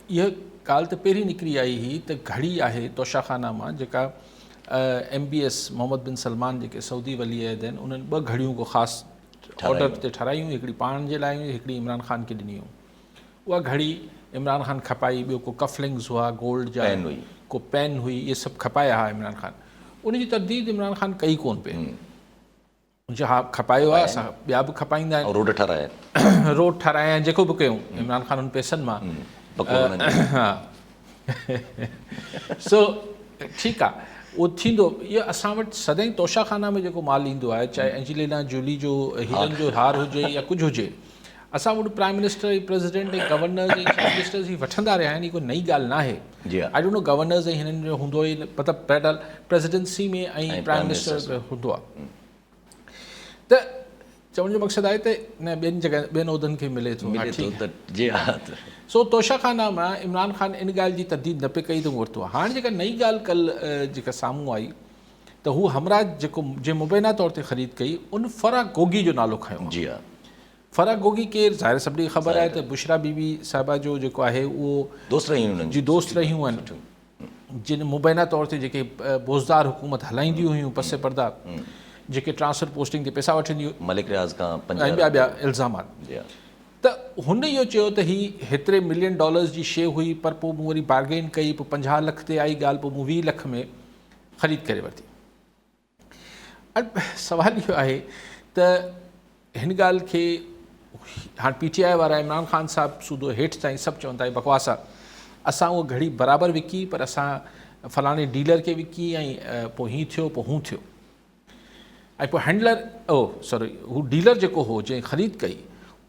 اها ڳالهه ته پهرين نڪري آئي هئي ته گهڙي آهي توشا خانه مان جيڪا M B S Mohammed bin Salman جيڪي سعودي ولي عهد آهن انهن ٻه گهڙيون ڪو خاص آرڊر تي ٺهرايون هڪڙي پاڻ جي لاء هئي هڪڙي عمران خان کي ڏني هيون اها گهڙي عمران خان کپائي ٻيو ڪو ڪفلنگز هئا گولڊ جا ڪو پين هئي اهي سڀ کپايا هئا عمران خان ان جي ترديد عمران خان ڪئي ڪون پئي جي ها کپايو آهي اسان ٻيا به کپائيندا آهن روڊ ٺهرايا آهن روڊ ٺهرايا آهن جيڪو به ڪيون عمران خان ان پئسن مان ها سو ٺيڪ آهي اهو ٿيندو اهو اسان وٽ سدائين توشا خانه ۾ جيڪو مال ايندو آهي چاهي انجلينا جولي جو هيرن جو هار هجي يا ڪجهه هجي اسان وٽ prime minister ۽ president ۽ governors ۽ chief ministers هي وٺندا رهيا آهن هي ڪو نئين ڳالهه ناهي I don't know governors ۽ هنن جو هوندو ئي مطلب بهرحال پريزيڊنسي ۾ ۽ پرائم منسٽر هوندو آهي ته چوڻ جو مقصد آهي ته نه ٻين جڳهه ٻين عهدن کي ملي ٿو ملي ٿو ته جي ها سو توشا خانه مان عمران خان ان ڳالهه جي ترديد نه پئي ڪئي ته ورتو هاڻ جيڪا نئين ڳالهه ڪل جيڪا سامهون آئي ته هو همراهه جيڪو جنهن مبينا طور تي خريد ڪئي ان فرح گوگي جو نالو کنيو جي ها فرح گوگي ڪير ظاهر سڀني کي خبر آهي ته بشريٰ بي بي صاحبه جو جيڪو آهي اهو دوست رهيون انهن جي دوست رهيون آهن جن مبينا طور تي جيڪي بوزدار حڪومت هلائينديون هيون پس پرده جيڪي ٽرانسفر پوسٽنگ تي پئسا وٺنديون ملڪ رياض کان ۽ ٻيا ٻيا الزامات ته هن اهو چيو ته هي هيتري ملين ڊالرز جي شيء هئي پر پوء مون وري بارگين ڪئي پوء 50 لک تي آئي ڳالهه پوء مون 20 لک ۾ خريد ڪري ورتي سوال اهو آهي ته هن ڳالهه کي هاڻ پي ٽي آء وارا عمران خان صاحب سودو هيٺ تائين سڀ چون ٿا بڪواس آ اسان اها گهڙي برابر وڪي پر اسان فلاڻي ڊيلر کي وڪي ۽ پوء هي ٿيو پوء هون ٿيو ۽ پوء هينڊلر او سوري هو ڊيلر جيڪو هو جنهن خريد ڪئي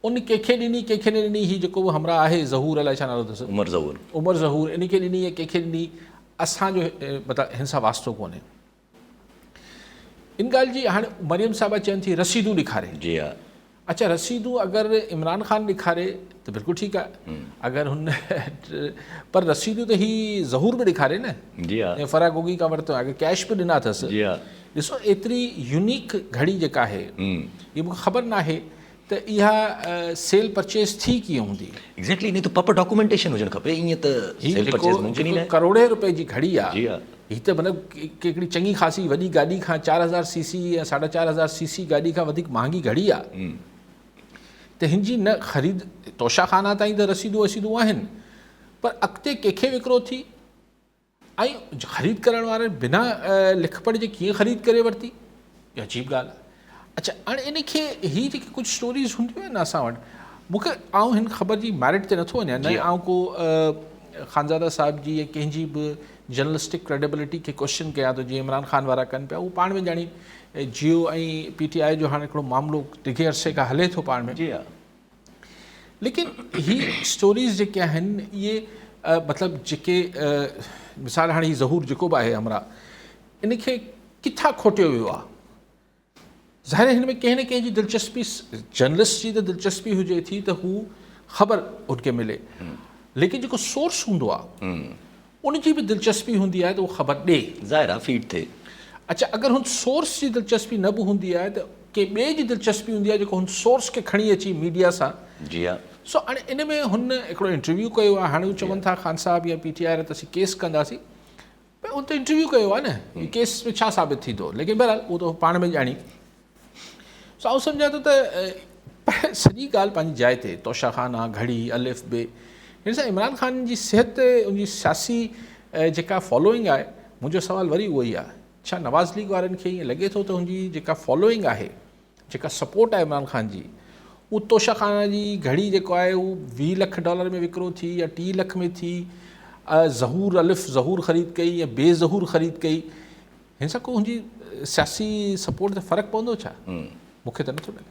ان ڪنهن کي ڏني ڪنهن کي نه ڏني هي جيڪو به همراهه آهي ظهور الائي ڇا نالو اٿس عمر ظهور عمر ظهور ان کي ڏني يا ڪنهن کي ڏني اسان جو مطلب هن سان واسطو ڪونهي ان ڳالهه جي هاڻي مريم صاحبه چون ٿي رسيدون ڏيکاري جي ها اچا رسيدون اگر عمران خان ڏيکاري ته بلڪل ٺيڪ آهي اگر هن پر رسيدون ته هي ظهور به ڏيکاري نه جي ها فرح گوگي کان ورتو اگر ڪيش به ڏنا اٿس جي ها ڏسو ايتري يونيڪ گهڙي جيڪا آهي هي مونکي خبر ناهي ته اها سيل پرچيز ٿي ڪيئن هوندي؟ ايگزيڪٽلي نه ته پراپر ڊاڪومينٽيشن هجڻ کپي ائين ته سيل پرچيز ممڪن ئي ناهي. ڪروڙين روپين جي گهڙي آ هي ته مطلب هڪڙي چڱي خاصي وڏي گاڏي کان 4000 سي سي يا 4500 سي سي گاڏي کان وڌيڪ مهانگي گهڙي آ ته هن جي نه خريد توشا خانه تائين ته رسيدون وسيدون آهن پر اڳتي ڪنهن کي وڪرو ٿي؟ ۽ خريد ڪرڻ وارن بنا لک پڙهه جي ڪيئن خريد ڪري ورتي؟ اها عجيب ڳالهه آهي. اڇا هاڻي ان کي هي جيڪي ڪجهه اسٽوريز هونديون آهن نه اسان وٽ مون کي آئون هن خبر جي ميرٽ تي نٿو وڃان نه آئون ڪو خانزاده صاحب جي يا ڪنهن جي به جرنلسٽڪ ڪريڊبلٽي کي ڪوشچن ڪيان ٿو جيئن عمران خان وارا ڪن پيا هو پاڻ ۾ ڄاڻي جيو ۽ پي ٽي آء جو هاڻي هڪڙو معاملو ڊگهي عرصي کان هلي ٿو پاڻ ۾ جي ها ليڪن هي اسٽوريز جيڪي آهن اهي مطلب جيڪي مثال هاڻي هي ظهور جيڪو به آهي همراهه ان کي ڪٿان کوٽيو ويو آهي ظاهر هن ۾ ڪنهن نه ڪنهن جي دلچسپي جرنلسٽ جي ته دلچسپي هجي ٿي ته هو خبر ان کي ملي ليڪن جيڪو سورس هوندو آهي ان جي به دلچسپي هوندي آهي ته اهو خبر ڏي. ظاهر آهي فيڊ ٿئي. اڇا اگر هن سورس جي دلچسپي نه به هوندي آهي ته ڪنهن ٻئي جي دلچسپي هوندي آهي جيڪو هن سورس کي کڻي اچي ميڊيا سان. جي ها. سو هاڻي ان ۾ هن هڪڙو انٽرويو ڪيو آهي هاڻي هو چون ٿا خان صاحب يا پي ٽي آء ته اسين ڪيس ڪنداسين پر هن ته انٽرويو ڪيو آهي نه هي ڪيس ۾ ڇا ثابت ٿيندو ليڪن بهرحال اهو ته پاڻ ۾ ڄاڻي. سو آئون سمجهان ٿو ته سڄي ڳالهه پنهنجي جاء تي توشا خانه گهڙي الف بي هن سان عمران خان جي صحت تي ان جي سياسي جيڪا فالوئنگ آهي منهنجو سوال وري اهو ئي آهي ڇا نواز ليگ وارن کي ائين لڳي ٿو ته هن جي جيڪا فالوئنگ آهي جيڪا سپورٽ آهي عمران خان جي اهو توشا خانه جي گهڙي جيڪو آهي اهو 20 لک ڊالر ۾ وڪرو ٿي يا 30 لک ۾ ٿي ظهور الف ظهور خريد ڪئي يا بي ظهور خريد ڪئي هن سان ڪو هن جي سياسي سپورٽ تي فرق پوندو ڇا؟ مون کي ته نٿو لڳي.